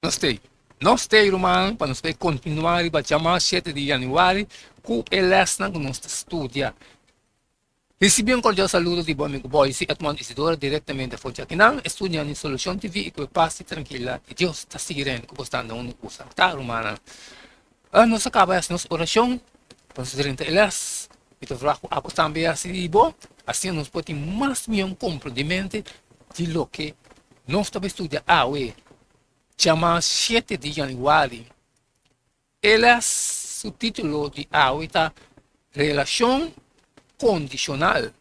Nos t'ei. Nos t'ei, ruman, pa nos por kontinuá riba djamas shete di yanüari ku e lèsnan ku nos ta studia. Risibí un kordial saludo di bo amigu Boyce Edmond Isidora direktamente for di akinan, estudian di Solucion TV i ku e pas i trankilidat di Dios ta sigui reina ku bo sta na unda ku bo ta, rumannan. Nos a kaba hasi nos orashon pa nos drenta e lès. Mi ta vraag ku abo tambe hasi di bo, asina nos por tin mas mihó komprendimente di loke nos ta bai studia awe, djamas shete di yanüari. E lès su título di awe ta Relashon Kondishonal.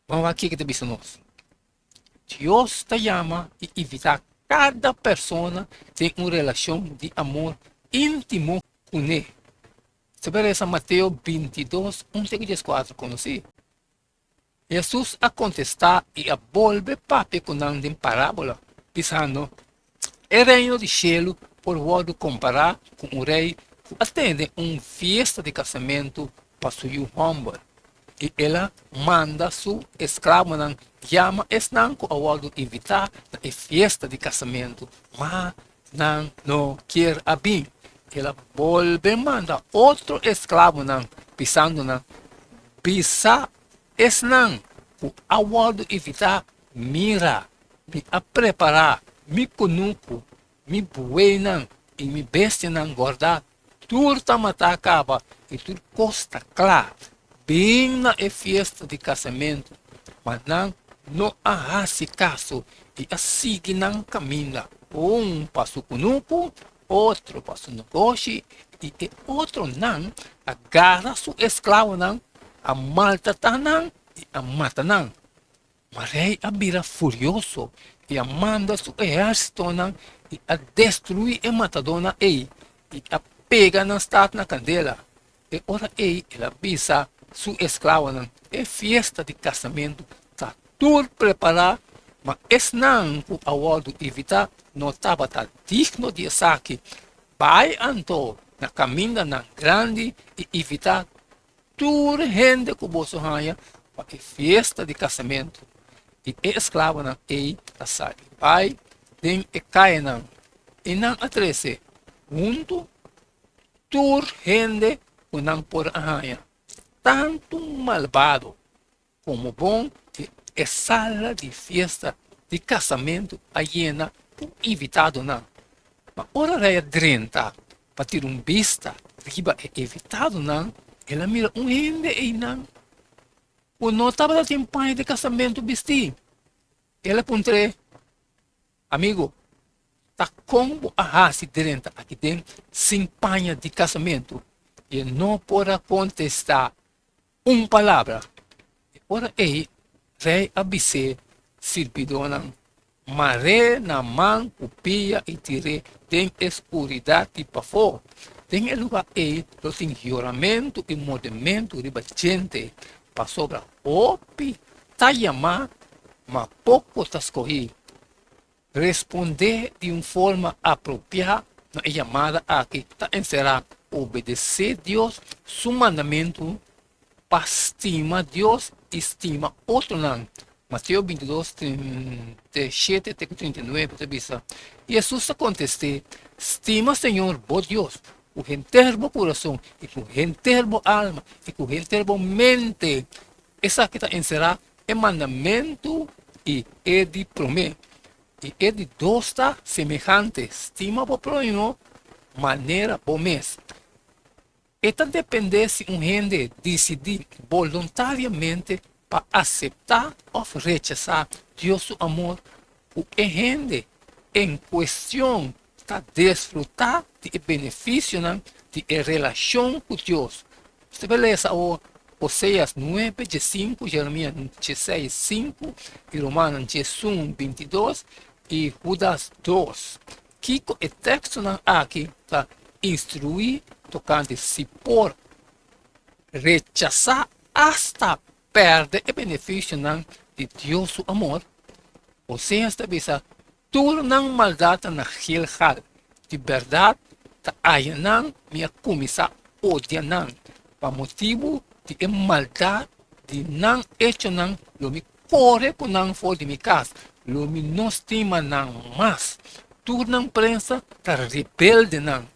Ban wak kiko ta bisa nos. Dios ta yama i invitá kada persona den un relashon di amor íntimo kuné. Bo ta resa Mateo bintidos, un te ku dieskuater konosí. Hesus a kontestá i a bolbe papia ku nan den parábola, bisando, E Reino di shelu por wòrdu kompará ku un rei ku a tene un fiesta di kasamentu pa su yu hòmber, i el a manda su esklabonan yama esnan ku a wòrdu invitá na e fiesta di kasamentu, ma nan no kier a bin. El a bolbe manda otro esklabonan, bisando nan, Bisa esnan ku a wòrdu invitá, Mira, mi a prepará mi kunuku, mi bueynan i mi bestianan gòrdá, tur ta matá kaba i tur kos ta kla. Bin na e fiesta di kasamentu. Ma nan no a hasi kaso i a sigui nan kaminda, un pa su kunuku, otro pa su negoshi, i e otronan a gara su esklabonan, a maltratá nan i a mata nan. Ma rei a bira furioso i a manda su ehérsitonan i a destruí e matadónan ei i a pega nan stat na kandela. E ora ei el a bisa su esklabonan, E fiesta di kasamentu ta tur prepará, ma esnan ku a wòrdu invitá no tabata digno di esaki. Bai anto na kamindanan grandi i invitá Tur hende ku boso haña pa e fiesta di kasamentu, i e esklabonan ei a sali bai den e kayanan, i nan a trese huntu tur hende ku nan por a haña, tantu malbado komo bon, i e sala di fiesta di kasamentu a yena ku invitadonan. Ma ora rei a drenta pa tira un bista riba e invitadonan, el a mira un hende einan ku no tabata tin paña di kasamentu bistí. El a puntr'é, Amigu, ta kon bo a hasi drenta aki den sin paña di kasamentu? I e no por a kontestá un palabra. E ora ei rei a bis'é sirbidónan, Mar'é na man ku pia i tir'é den e skuridat di pafó. Den e lugá ei lo tin yoramentu i mordementu riba djente, pasobra hopi ta yamá, ma poko ta skohí. Respondé di un forma apropiá na e yamada aki ta enserá obedesé Dios su mandamentu pa stima Dios i stima otronan. Mateo 22, 37 te ku 39 ta bisa, Hesus a kontest'é, Stima Señor bo Dios ku henter bo kurason i ku henter bo alma i ku henter bo mente. Esaki ta enserá e mandamentu i e di promé. I e di dos ta semehante, Stima bo próhimo manera bo mes. E ta dependé si un hende disidí boluntariamente pa aseptá òf rechasá Dios su amor ku e hende en kuestion ta disfrutá di e benefisionan di e relashon ku Dios. Nos ta lesa awor Oseas nuebe diesinku, Jeremias dieseis sinku i Romanonan diesun bintidos i Hudas dos. Kiko e tekstonan aki ta instruí tokante si por rechasá asta pèrdè e benefisionan di Dios su amor? Oseas ta bisa, Tur nan maldat ta na Gilgal. Di bèrdat, ta aya nan mi a kuminsá odia nan. Pa motibu di e maldat di nan echonan lo mi kore ku nan for di mi kas, lo mi no stima nan mas. Tur nan prensa ta rebeldenan,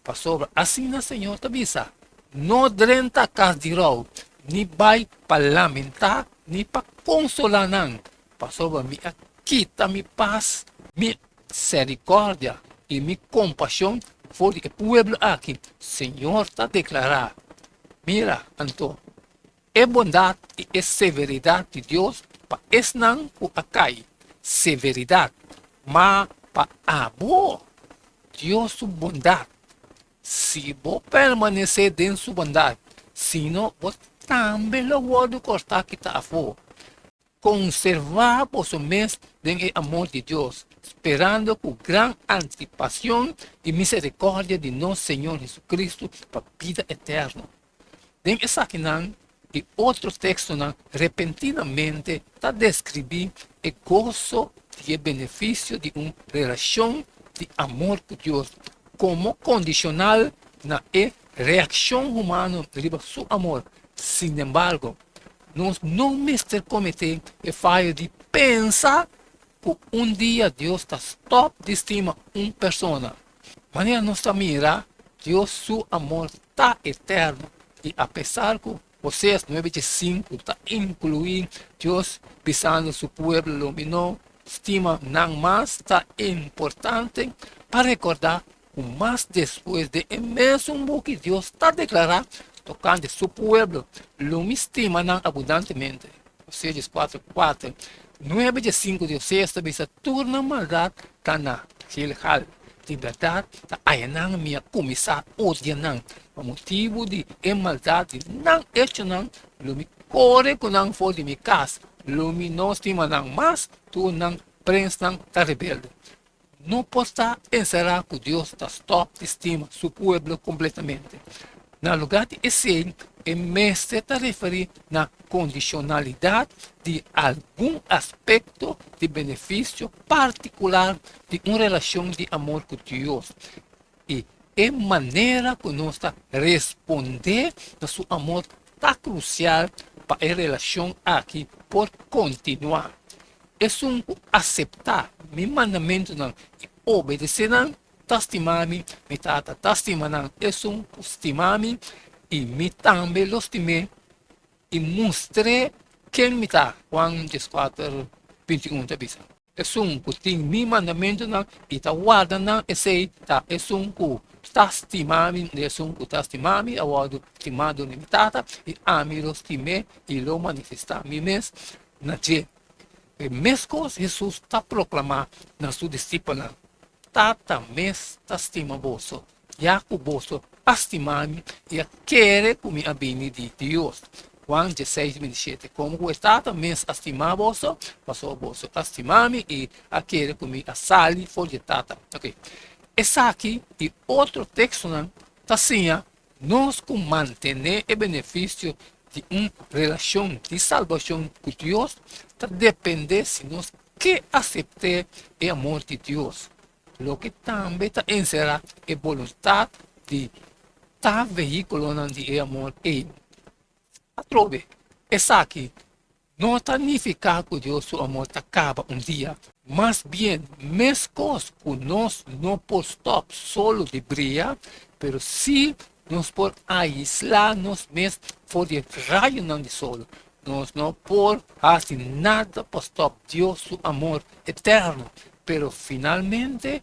pasobra asina Señor ta bisa, No drenta kas di rou, ni bai pa lamentá ni pa konsolá nan, pasobra mi a kita mi pas, mi miserikòrdia i mi kompashon for di e pueblo aki, Señor ta deklará. Mira, anto, E bondat i e severidat di Dios pa esnan ku a kai, severidat, ma pa abo, Dios su bondat, si bo permanesé den su bondat, sino bo tambe lo wòrdu kòrtá kitá afó. Konservá boso mes den e amor di Dios, sperando ku gran antisipashon i miserikòrdia di nos Señor Jesucristo pa bida eterno. Den esakinan i otro tekstonan repentinamente ta deskribí e goso di e benefisio di un relashon di amor ku Dios komo kondishonal na e reakshon humano riba su amor. Sinembargo, nos no mester kometé e fayo di pensa ku un dia Dios ta stòp di stima un persona. Manera nos ta mira, Dios su amor ta eterno i apesar ku Oseas 9:5 ta inkluí Dios bisando su pueblo lo mi no stima nan mas, ta importante pa rekordá ku mas despues den e mesun buki Dios ta deklará tokante su pueblo, Lo mi stima nan abundantemente. Oseas 4:4. 9:5 di Oseas ta bisa tur nan maldat ta na Gilgal. Di bèrdat ta ayanan mi a kuminsá odia nan. Pa motibu di e maldat di nan echonan, lo mi kore ku nan for di mi kas, lo mi no stima nan mas, tur nan prensnan ta rebelde. No por ta enserá ku Dios ta stòp di stima su pueblo kompletamente. Na lugá di esei, e mester ta referí na kondishonalidat di algun aspekto di benefisio partikular di un relashon di amor ku Dios i e manera ku nos ta respondé na su amor ta krusial pa e relashon aki por kontinuá. Esun ku aseptá mi mandamentunan i obedesé nan, ta stima mi, mi Tata ta stima nan. Esun ku stima mi, i mi tambe lo stim'é i mustr'é ken mi ta, Juan dieskuater, bintiun ta bisa. Esun ku tin mi mandamentunan i ta warda nan, esei ta esun ku ta stima mi, i esun ku ta stima mi a wòrdu stimá dor di mi Tata, i ami lo stim'é i lo manifestá mi mes na dje. E meskos Hesus ta proklamá na su disipelnan, Tata mes ta stima boso, ya ku boso a stima mi i a kere ku mi a bini di Dios. Juan dieseis, bintishete. Komo ku e Tata mes a stima boso, pasobra boso a stima mi i a kere ku mi a sali for di e Tata. Oke. Esaki i otro tekstonan ta siña Nos ku mantené e benefisio di un relashon di salbashon ku Dios ta dependé si nos ke asept'é e amor di Dios, loke tambe ta enserá e boluntat di ta vehíkulonan di e amor ei. Atrobe, esaki no ta nifiká ku Dios su amor ta kaba un dia. Mas bien, meskos ku nos no por stòp solo di bria, pero sí nos por aislá nos mes for di e rayonan di solo. Nos no por hasi nada pa stòp Dios su amor eterno, pero finalmente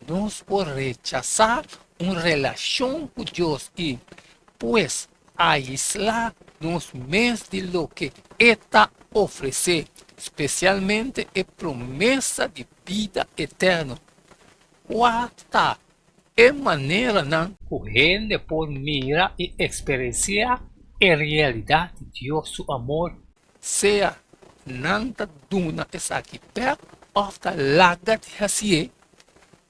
nos por rechasá un relashon ku Dios i, pues, Aislá nos mes di loke e ta ofresé, spesialmente e promesa di bida eterno. Kua ta e maneranan ku hende por mira i eksperensiá e realidat di Dios su amor, sea nan ta duna esaki bèk òf ta laga di hasié?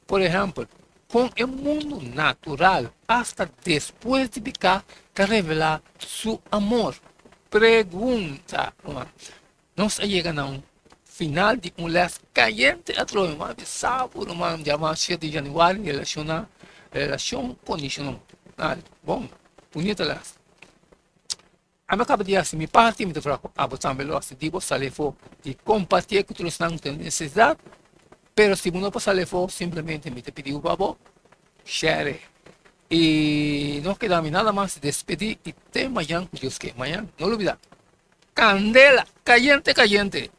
Por ehèmpel, kon e mundu natural, asta despues di piká, ta revelá su amor? Pregunta, Ruman, nos a yega na un final di un lès kayente atrobe. Mi a bisa bo, ruman, djaman shete di yanüari relashoná relashon kondishonal. Bon, bunita lès. Ami a kaba di hasi mi parti, mi ta fla ku abo tambe lo hasi di bo, sali afó i kompartié ku tur esnan ku ta den nesesidat. Pero si bo no por sali afó, simplemente mi ta pidi bo pa bo share. I no keda mi nada mas despedí i te mañan ku Dios ke. Mañan no lubidá. Kandela! Kayente kayente!